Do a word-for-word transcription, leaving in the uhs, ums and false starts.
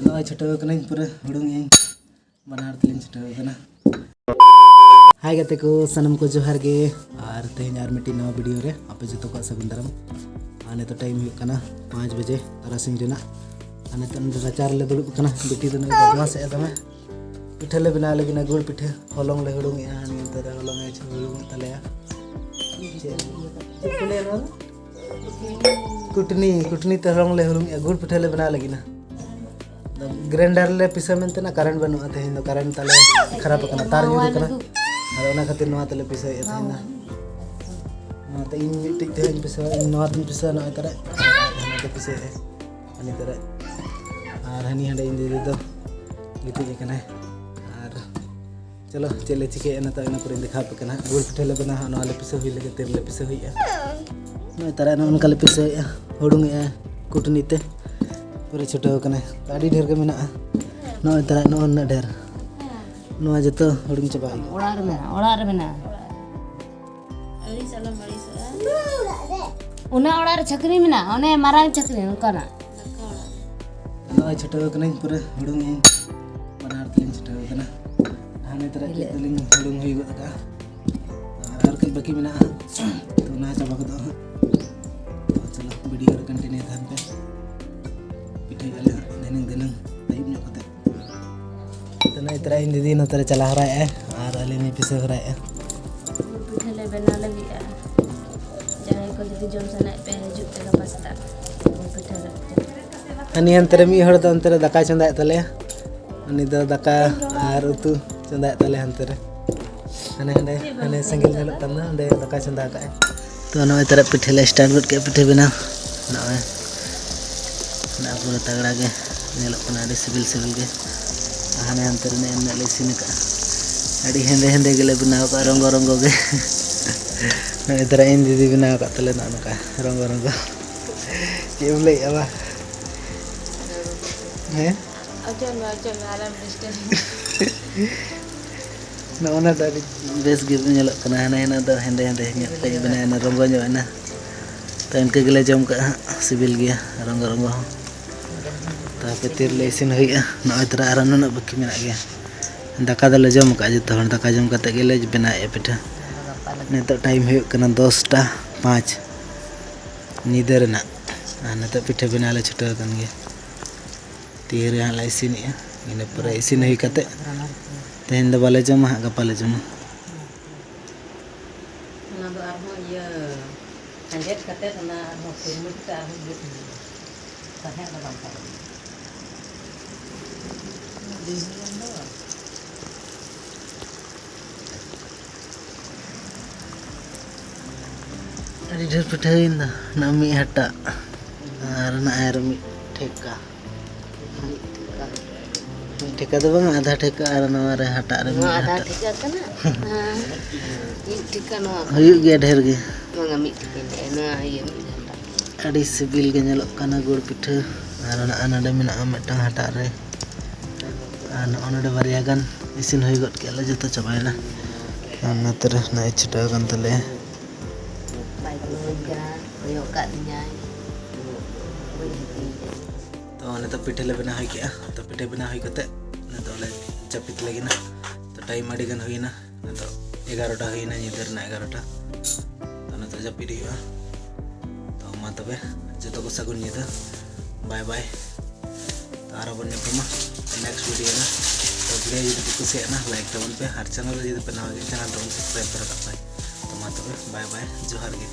ᱱᱚᱜᱼᱚᱭ ᱪᱷᱩᱴᱟᱹᱣ ᱠᱟᱹᱱᱟᱹᱧ, ᱯᱩᱨᱟᱹ ᱦᱩᱲᱩᱝ ᱤᱧ, ᱵᱟᱱᱟ ᱦᱚᱲ ᱛᱮᱞᱤᱧ ᱪᱷᱩᱴᱟᱹᱣ ᱠᱟᱱᱟ᱾ ᱦᱟᱭ ᱜᱟᱛᱮ ᱠᱚ, ᱥᱟᱱᱟᱢ ᱠᱚ ᱡᱚᱦᱟᱨ ᱜᱮ᱾ ᱟᱨ ᱛᱮᱦᱮᱧ ᱟᱨ ᱢᱤᱫᱴᱤᱡ ᱱᱟᱣᱟ ᱵᱷᱤᱰᱤᱭᱳ ᱨᱮ ᱟᱯᱮ ᱡᱚᱛᱚ ᱠᱚᱣᱟᱜ ᱥᱟᱹᱜᱩᱱ ᱫᱟᱨᱟᱢ᱾ ᱟᱨ ᱱᱤᱛᱚᱜ ᱴᱟᱭᱤᱢ ᱦᱩᱭᱩᱜ ᱠᱟᱱᱟ ᱯᱟᱸᱪ ᱵᱟᱡᱮ ᱛᱟᱨᱟᱥᱤᱧ ᱨᱮᱱᱟᱜ᱾ ᱟᱨ ᱱᱤᱛᱚᱜ ᱱᱚᱰᱮ ᱨᱟᱪᱟ ᱨᱮᱞᱮ ᱫᱩᱲᱩᱵ ᱠᱟᱱᱟ᱾ ᱵᱤᱴᱤ ᱫᱚ ᱱᱩᱭ ᱵᱚᱫᱢᱟᱥ ᱮᱫ ᱫᱚᱢᱮ᱾ ᱯᱤᱴᱷᱟᱹ ᱞᱮ ᱵᱮᱱᱟᱣ ᱞᱟᱹᱜᱤᱫ, ᱜᱩᱲ ᱯᱤᱴᱷᱟᱹ᱾ ᱦᱚᱞᱚᱝ ᱞᱮ ᱦᱩᱲᱩᱝ ᱮᱜᱼᱟ, ᱱᱤᱭᱟᱹ ᱛᱟᱨᱟ ᱦᱚᱞᱚᱝ ᱮ ᱦᱩᱲᱩᱝ ᱮᱫ ᱛᱟᱞᱮᱭᱟ᱾ ᱪᱮᱫ ᱪᱮᱫ ᱠᱚ ᱞᱟᱹᱭᱟ ᱱᱚᱣᱟ ᱫᱚ? ᱠᱩᱴᱱᱤ, ᱠᱩᱴᱱᱤ ᱛᱮ ᱦᱚᱞᱚᱝ ᱞᱮ ᱦᱩᱲᱩᱝ ᱮᱜᱼᱟ, ᱜᱩᱲ ᱯᱤᱴᱷᱟᱹ ᱞᱮ ᱵᱮᱱᱟᱣ ᱞᱟᱹᱜᱤᱫ ᱱᱟ᱾ ᱟᱫᱚ ᱜᱨᱮᱱᱰᱟᱨ ᱞᱮ ᱯᱤᱥᱟᱹ ᱢᱮᱱᱛᱮ ᱱᱟ ᱠᱟᱨᱮᱱᱴ ᱵᱟᱹᱱᱩᱜᱼᱟ, ᱛᱮᱦᱮᱧ ᱫᱚ ᱠᱟᱨᱮᱱᱴ ᱛᱟᱞᱮ ᱠᱷᱟᱨᱟᱯ ᱟᱠᱟᱱᱟ, ᱛᱟᱨ ᱧᱩᱨ ᱟᱠᱟᱱᱟ᱾ ᱟᱫᱚ ᱚᱱᱟ ᱠᱷᱟᱹᱛᱤᱨ ᱱᱚᱣᱟ ᱛᱮᱞᱮ ᱯᱤᱥᱟᱹᱭᱮᱫᱼᱟ ᱛᱮᱦᱮᱧ ᱫᱚ᱾ ᱱᱚᱣᱟᱛᱮ ᱤᱧ ᱢᱤᱫᱴᱤᱡ ᱛᱮᱦᱮᱧ ᱯᱤᱥᱟᱹᱭᱟ, ᱤᱧ ᱱᱚᱣᱟ ᱛᱮᱧ ᱯᱤᱥᱟᱹᱭᱟ, ᱱᱚᱜᱼᱚᱭ ᱛᱟᱨᱟ ᱱᱚᱣᱟ ᱛᱮ ᱯᱤᱥᱟᱹᱭᱮᱫᱼᱟ ᱦᱟᱹᱱᱤ ᱛᱟᱨᱟ᱾ ᱟᱨ ᱦᱟᱹᱱᱤ ᱦᱟᱸᱰᱮ ᱤᱧ ᱫᱤᱫᱤ ᱫᱚ ᱜᱤᱛᱤᱡ ᱟᱠᱟᱱᱟᱭ᱾ ᱟᱨ ᱪᱚᱞᱚ, ᱪᱮᱫ ᱞᱮ ᱪᱤᱠᱟᱹᱭᱟ ᱱᱤᱛᱚᱜ, ᱤᱱᱟᱹ ᱯᱚᱨᱮᱧ ᱫᱮᱠᱷᱟᱣ ᱟᱯᱮ ᱠᱟᱱᱟ᱾ ᱜᱩᱲ ᱯᱤᱴᱷᱟᱹ ᱞᱮ ᱵᱮᱱᱟᱣᱟ, ᱱᱚᱣᱟ ᱞᱮ ᱯᱤᱥᱟᱹ ᱦᱩᱭ ᱞᱮᱜᱮ, ᱛᱤ ᱨᱮᱞᱮ ᱯᱤᱥᱟᱹ ᱦᱩᱭᱮᱜᱼᱟ᱾ ᱱᱚᱜᱼᱚᱭ ᱛᱟᱨᱟ ᱱᱚᱜᱼᱚ ᱱᱚᱝᱠᱟ ᱞᱮ ᱯᱤᱥᱟᱹᱭᱮᱜᱼᱟ, ᱦᱩᱲᱩᱝ ᱮᱜᱼᱟ ᱠᱩᱴᱱᱤ ᱛᱮ᱾ ᱯᱩᱨᱟᱹ ᱪᱷᱩᱴᱟᱹᱣ ᱠᱟᱱᱟᱭ, ᱟᱹᱰᱤ ᱰᱷᱮᱨ ᱜᱮ ᱢᱮᱱᱟᱜᱼᱟ᱾ ᱱᱚᱜᱼᱚᱭ ᱛᱟᱨᱟ ᱱᱚᱜᱼᱚ ᱱᱩᱱᱟᱹᱜ ᱰᱷᱮᱨ, ᱱᱚᱣᱟ ᱡᱚᱛᱚ ᱦᱩᱲᱩᱝ ᱪᱟᱵᱟ ᱦᱩᱭᱩᱜᱼᱟ᱾ ᱚᱲᱟᱜ ᱨᱮ ᱢᱮᱱᱟᱜᱼᱟ, ᱚᱲᱟᱜ ᱨᱮ ᱢᱮᱱᱟᱜᱼᱟ᱾ ᱟᱹᱲᱤᱥ ᱟᱞᱚᱢ ᱟᱹᱲᱤᱥᱚᱜᱼᱟ᱾ ᱚᱱᱟ ᱚᱲᱟᱜ ᱨᱮ ᱪᱷᱟᱹᱠᱱᱤ ᱢᱮᱱᱟᱜᱼᱟ, ᱚᱱᱮ ᱢᱟᱨᱟᱝ ᱪᱷᱟᱹᱠᱱᱤ ᱚᱱᱠᱟᱱᱟᱜ᱾ ᱱᱚᱜᱼᱚᱭ ᱪᱷᱩᱴᱟᱹᱣ ᱠᱟᱹᱱᱟᱹᱧ, ᱯᱩᱨᱟᱹ ᱦᱩᱲᱩᱝ ᱤᱧ, ᱵᱟᱱᱟᱨ ᱛᱮᱞᱤᱧ ᱪᱷᱩᱴᱟᱹᱣ ᱠᱟᱱᱟ᱾ ᱦᱟᱱᱮ ᱛᱟᱨᱟ ᱠᱮᱫ ᱫᱚᱞᱤᱧ, ᱦᱩᱲᱩᱝ ᱦᱩᱭ ᱜᱚᱫ ᱟᱠᱟᱫᱼᱟ᱾ ᱟᱨ ᱟᱨ ᱠᱟᱹᱡ ᱵᱟᱹᱠᱤ ᱢᱮᱱᱟᱜᱼᱟ ᱦᱟᱸᱜ, ᱛᱚ ᱚᱱᱟ ᱪᱟᱵᱟ ᱜᱚᱫᱚᱜᱼᱟ ᱦᱟᱸᱜ᱾ ᱛᱚ ᱪᱚᱞᱚ, ᱵᱷᱤᱰᱤᱭᱳ ᱨᱮ ᱠᱚᱱᱴᱤᱱᱤᱭᱩ ᱛᱟᱦᱮᱱ ᱯᱮ᱾ ᱯᱤᱴᱷᱟᱹᱭ ᱟᱞᱮ ᱦᱟᱸᱜ ᱫᱷᱤᱱᱟᱹᱝ ᱫᱷᱤᱱᱟᱹᱝ ᱟᱹᱭᱩᱵ ᱧᱚᱜ ᱠᱟᱛᱮ᱾ ᱛᱚ ᱱᱚᱜᱼᱚᱭ ᱛᱟᱨᱟ ᱤᱧ ᱫᱤᱫᱤ ᱱᱚᱛᱮ ᱨᱮ ᱪᱟᱞᱟᱣ ᱦᱚᱨᱟᱭᱮᱫᱼᱟᱭ ᱟᱨ ᱟᱹᱞᱤᱧ ᱞᱤᱧ ᱯᱤᱥᱟᱹ ᱦᱚᱨᱟᱭᱮᱫᱼᱟ᱾ ᱜᱩᱲ ᱯᱤᱴᱷᱟᱹ ᱞᱮ ᱵᱮᱱᱟᱣ ᱞᱟᱹᱜᱤᱫᱼᱟ᱾ ᱡᱟᱦᱟᱸᱭ ᱠᱚ ᱡᱩᱫᱤ ᱡᱚᱢ ᱥᱟᱱᱟᱭᱮᱫ ᱯᱮ, ᱦᱤᱡᱩᱜ ᱯᱮ ᱜᱟᱯᱟ ᱥᱮᱛᱟᱜ ᱜᱩᱲ ᱯᱤᱴᱷᱟᱹ ᱞᱟᱹᱜᱤᱫ᱾ ᱦᱟᱹᱱᱤ ᱦᱟᱱᱛᱮ ᱨᱮ ᱢᱤᱫ ᱦᱚᱲ ᱫᱚ ᱚᱱᱛᱮ ᱨᱮ ᱫᱟᱠᱟᱭ ᱪᱚᱸᱫᱟᱭᱮᱫ ᱛᱟᱞᱮᱭᱟ᱾ ᱩᱱᱤ ᱫᱚ ᱫᱟᱠᱟ ᱟᱨ ᱩᱛᱩ ᱪᱚᱸᱫᱟᱭᱮᱫ ᱛᱟᱞᱮᱭᱟ ᱦᱟᱱᱛᱮ ᱨᱮ᱾ ᱦᱟᱱᱮ ᱦᱟᱸᱰᱮ, ᱦᱟᱱᱮ ᱥᱮᱸᱜᱮᱞ ᱧᱮᱞᱚᱜ ᱠᱟᱱ ᱫᱚ, ᱚᱸᱰᱮ ᱫᱟᱠᱟᱭ ᱪᱚᱸᱫᱟ ᱟᱠᱟᱫᱼᱟᱭ᱾ ᱛᱚ ᱱᱚᱜᱼᱚᱭ ᱛᱟᱨᱟ ᱯᱤᱴᱷᱟᱹ ᱞᱮ ᱥᱴᱟᱨᱴ ᱜᱚᱫ ᱠᱮᱫᱼᱟ, ᱯᱤᱴᱷᱟᱹ ᱵᱮᱱᱟᱣ᱾ ᱱᱚᱜᱼᱚᱭ᱾ ᱱᱚᱣᱟ ᱯᱩᱨᱟᱹ ᱛᱟᱜᱲᱟ ᱜᱮ ᱧᱮᱞᱚᱜ ᱠᱟᱱᱟ, ᱟᱹᱰᱤ ᱥᱤᱵᱤᱞ ᱥᱤᱵᱤᱞ ᱜᱮ᱾ ᱟᱨ ᱦᱟᱱᱮ ᱦᱟᱱᱛᱮ ᱨᱮ ᱮᱢ ᱞᱮ ᱤᱥᱤᱱ ᱟᱠᱟᱫᱼᱟ, ᱟᱹᱰᱤ ᱦᱮᱸᱫᱮ ᱦᱮᱸᱫᱮ ᱜᱮᱞᱮ ᱵᱮᱱᱟᱣ ᱟᱠᱟᱫᱼᱟ, ᱨᱚᱸᱜᱚ ᱨᱚᱸᱜᱚ ᱜᱮ᱾ ᱱᱚᱜᱼᱚᱭ ᱛᱟᱨᱟ ᱤᱧ ᱫᱤᱫᱤ ᱵᱮᱱᱟᱣ ᱟᱠᱟᱫ ᱛᱟᱞᱮ ᱱᱚᱜᱼᱚ ᱱᱚᱝᱠᱟ ᱨᱚᱸᱜᱚ ᱨᱚᱸᱜᱚ᱾ ᱪᱮᱫ ᱮᱢ ᱞᱟᱹᱭᱮᱫᱼᱟ ᱵᱟ? ᱦᱮᱸ? ᱚᱪᱚᱜ ᱢᱮ, ᱚᱪᱚᱜ ᱢᱮ, ᱟᱞᱚᱢ ᱰᱤᱥᱴᱟᱵᱽ᱾ ᱱᱚᱜᱼᱚ ᱱᱟ ᱫᱚ ᱟᱹᱰᱤ ᱵᱮᱥ ᱜᱮ ᱧᱮᱞᱚᱜ ᱠᱟᱱᱟ, ᱦᱟᱱᱮ ᱦᱟᱱᱟ ᱫᱚ ᱦᱮᱸᱫᱮ ᱦᱮᱸᱫᱮ ᱧᱚᱜ ᱠᱟᱹᱡ ᱵᱮᱱᱟᱣ ᱮᱱᱟ, ᱨᱚᱸᱜᱚ ᱧᱚᱜ ᱮᱱᱟ᱾ ᱛᱚ ᱤᱱᱠᱟᱹ ᱜᱮᱞᱮ ᱡᱚᱢ ᱠᱟᱜᱼᱟ ᱦᱟᱸᱜ, ᱥᱤᱵᱤᱞ ᱜᱮᱭᱟ ᱨᱚᱸᱜᱚ ᱨᱚᱸᱜᱚ ᱦᱚᱸ᱾ ᱦᱟᱯᱮ ᱛᱤᱨᱮ ᱞᱮ ᱤᱥᱤᱱ ᱦᱩᱭᱩᱜᱼᱟ᱾ ᱱᱚᱜᱼᱚᱭ ᱛᱚᱨᱟ ᱟᱨᱚ ᱱᱩᱱᱟᱹᱜ ᱵᱟᱹᱠᱤ ᱢᱮᱱᱟᱜ ᱜᱮᱭᱟ᱾ ᱫᱟᱠᱟ ᱫᱚᱞᱮ ᱡᱚᱢ ᱟᱠᱟᱫᱼᱟ ᱡᱚᱛᱚ ᱦᱚᱲ, ᱫᱟᱠᱟ ᱡᱚᱢ ᱠᱟᱛᱮ ᱜᱮᱞᱮ ᱵᱮᱱᱟᱣᱮᱫᱼᱟ ᱯᱤᱴᱷᱟᱹ᱾ ᱱᱤᱛᱚᱜ ᱴᱟᱭᱤᱢ ᱦᱩᱭᱩᱜ ᱠᱟᱱᱟ ᱫᱚᱥᱴᱟ ᱯᱟᱸᱪ ᱧᱤᱫᱟᱹ ᱨᱮᱱᱟᱜ᱾ ᱟᱨ ᱱᱤᱛᱚᱜ ᱯᱤᱴᱷᱟᱹ ᱵᱮᱱᱟᱣ ᱞᱮ ᱪᱷᱩᱴᱟᱹᱣ ᱟᱠᱟᱱ ᱜᱮᱭᱟ᱾ ᱛᱤᱨᱮ ᱦᱟᱸᱜ ᱞᱮ ᱤᱥᱤᱱᱮᱜᱼᱟ, ᱤᱱᱟᱹ ᱯᱚᱨᱮ ᱤᱥᱤᱱ ᱦᱩᱭ ᱠᱟᱛᱮ ᱛᱮᱦᱮᱧ ᱫᱚ ᱵᱟᱞᱮ ᱡᱚᱢᱟ ᱦᱟᱸᱜ, ᱜᱟᱯᱟ ᱞᱮ ᱡᱚᱢᱟ᱾ ᱚᱱᱟ ᱫᱚ ᱟᱨᱦᱚᱸ ᱤᱭᱟᱹ ᱟᱸᱡᱮᱫ ᱠᱟᱛᱮ ᱚᱱᱟ ᱟᱨᱦᱚᱸ ᱠᱩᱨᱢᱩᱴ ᱠᱟᱛᱮ ᱟᱨᱦᱚᱸ ᱤᱭᱟᱹ ᱦᱩᱭᱩᱜᱼᱟ᱾ ᱛᱟᱦᱮᱸ ᱫᱚ ᱵᱟᱝ ᱛᱟᱦᱮᱸ᱾ ᱫᱤᱱ ᱦᱩᱭᱮᱱ ᱫᱚ᱾ ᱟᱹᱰᱤ ᱰᱷᱮᱨ ᱯᱤᱴᱷᱟᱹ ᱦᱩᱭᱮᱱ ᱫᱚ᱾ ᱱᱚᱣᱟ ᱢᱤᱫ ᱦᱟᱴᱟᱜ ᱟᱨ ᱱᱚᱜᱼᱚᱭ ᱟᱨ ᱢᱤᱫ ᱴᱷᱮᱠᱟ᱾ ᱢᱤᱫ ᱴᱷᱮᱠᱟ ᱫᱚ ᱵᱟᱝ, ᱟᱫᱷᱟ ᱴᱷᱮᱠᱟ ᱟᱨ ᱱᱚᱣᱟ ᱨᱮ ᱦᱟᱴᱟᱜ ᱨᱮ ᱢᱤᱫ ᱱᱚᱣᱟ ᱟᱫᱷᱟ ᱦᱟᱴᱟᱜ᱾ ᱴᱷᱮᱠᱟ ᱠᱟᱱᱟ᱾ ᱦᱮᱸ᱾ ᱢᱤᱫ ᱴᱷᱮᱠᱟ ᱱᱚᱣᱟ ᱠᱟᱱᱟ᱾ ᱦᱩᱭᱩᱜ ᱜᱮᱭᱟ ᱰᱷᱮᱨ ᱜᱮ᱾ ᱵᱟᱝᱟ, ᱢᱤᱫ ᱴᱷᱮᱠᱟ ᱞᱮ, ᱱᱚᱣᱟ ᱤᱭᱟᱹ ᱢᱤᱫ ᱦᱟᱴᱟᱜ᱾ ᱟᱹᱰᱤ ᱥᱤᱵᱤᱞ ᱜᱮ ᱧᱮᱞᱚᱜ ᱠᱟᱱᱟ ᱜᱩᱲ ᱯᱤᱴᱷᱟᱹ᱾ ᱟᱨ ᱱᱚᱜᱼᱚᱭ ᱱᱚᱰᱮ ᱢᱮᱱᱟᱜᱼᱟ ᱢᱤᱫᱴᱟᱝ ᱦᱟᱴᱟᱜ ᱨᱮ᱾ ᱟᱨ ᱱᱚᱜᱼᱚᱭ ᱱᱚᱰᱮ ᱵᱟᱨᱭᱟ ᱜᱟᱱ ᱤᱥᱤᱱ ᱦᱩᱭ ᱜᱚᱫ ᱠᱮᱫ ᱞᱮ, ᱡᱚᱛᱚ ᱪᱟᱵᱟᱭᱮᱱᱟ᱾ ᱟᱨ ᱱᱚᱛᱮ ᱨᱮ ᱱᱚᱜᱼᱚᱭ ᱪᱷᱩᱴᱟᱹᱣ ᱟᱠᱟᱱ ᱛᱟᱞᱮᱭᱟ᱾ ᱵᱟᱭ ᱠᱩᱞᱟᱹᱧ ᱠᱟᱱᱟ, ᱠᱚᱭᱚᱜ ᱠᱟᱜ ᱞᱤᱧᱟᱭ᱾ ᱵᱟᱹᱧ ᱦᱟᱹᱴᱤᱧ ᱠᱟᱱᱟ᱾ ᱛᱚ ᱱᱤᱛᱚᱜ ᱯᱤᱴᱷᱟᱹ ᱞᱮ ᱵᱮᱱᱟᱣ ᱦᱩᱭ ᱠᱮᱜᱼᱟ᱾ ᱛᱚ ᱯᱤᱴᱷᱟᱹ ᱵᱮᱱᱟᱣ ᱦᱩᱭ ᱠᱟᱛᱮ ᱱᱤᱛᱚᱜ ᱞᱮ ᱡᱟᱹᱯᱤᱫ ᱞᱟᱹᱜᱤᱫ ᱱᱟ᱾ ᱛᱚ ᱴᱟᱭᱤᱢ ᱟᱹᱰᱤ ᱜᱟᱱ ᱦᱩᱭᱱᱟ, ᱱᱤᱛᱚᱜ ᱮᱜᱟᱨᱚᱴᱟ ᱦᱩᱭᱱᱟ, ᱧᱤᱫᱟᱹ ᱨᱮᱱᱟᱜ ᱮᱜᱟᱨᱚᱴᱟ᱾ ᱛᱚ ᱱᱤᱛᱚᱜ ᱡᱟᱹᱯᱤᱫ ᱦᱩᱭᱩᱜᱼᱟ᱾ ᱛᱚ ᱢᱟ ᱛᱚᱵᱮ ᱡᱚᱛᱚ ᱠᱚ ᱥᱟᱹᱜᱩᱱ ᱧᱤᱫᱟᱹ, ᱵᱟᱭ ᱵᱟᱭ᱾ ᱛᱚ ᱟᱨᱚ ᱵᱚᱱ ᱧᱟᱯᱟᱢᱟ ᱱᱮᱠᱥᱴ ᱵᱷᱤᱰᱤᱭᱳ ᱨᱮ᱾ ᱛᱚ ᱵᱷᱤᱰᱤᱭᱳ ᱡᱩᱫᱤ ᱯᱮ ᱠᱩᱥᱤᱭᱟᱜᱼᱟ ᱱᱟ, ᱞᱟᱭᱤᱠ ᱛᱟᱵᱚᱱ ᱯᱮ, ᱟᱨ ᱪᱮᱱᱮᱞ ᱨᱮ ᱡᱩᱫᱤ ᱯᱮ ᱱᱟᱣᱟ ᱜᱮᱭᱟ, ᱪᱮᱱᱮᱞ ᱛᱟᱵᱚᱱ ᱥᱟᱵᱥᱠᱨᱟᱭᱤᱵ ᱯᱮ ᱨᱟᱠᱟᱵ ᱯᱮ᱾ ᱛᱚ ᱢᱟ ᱛᱚᱵᱮ ᱵᱟᱭ ᱵᱟᱭ, ᱡᱚᱦᱟᱨ ᱜᱮ᱾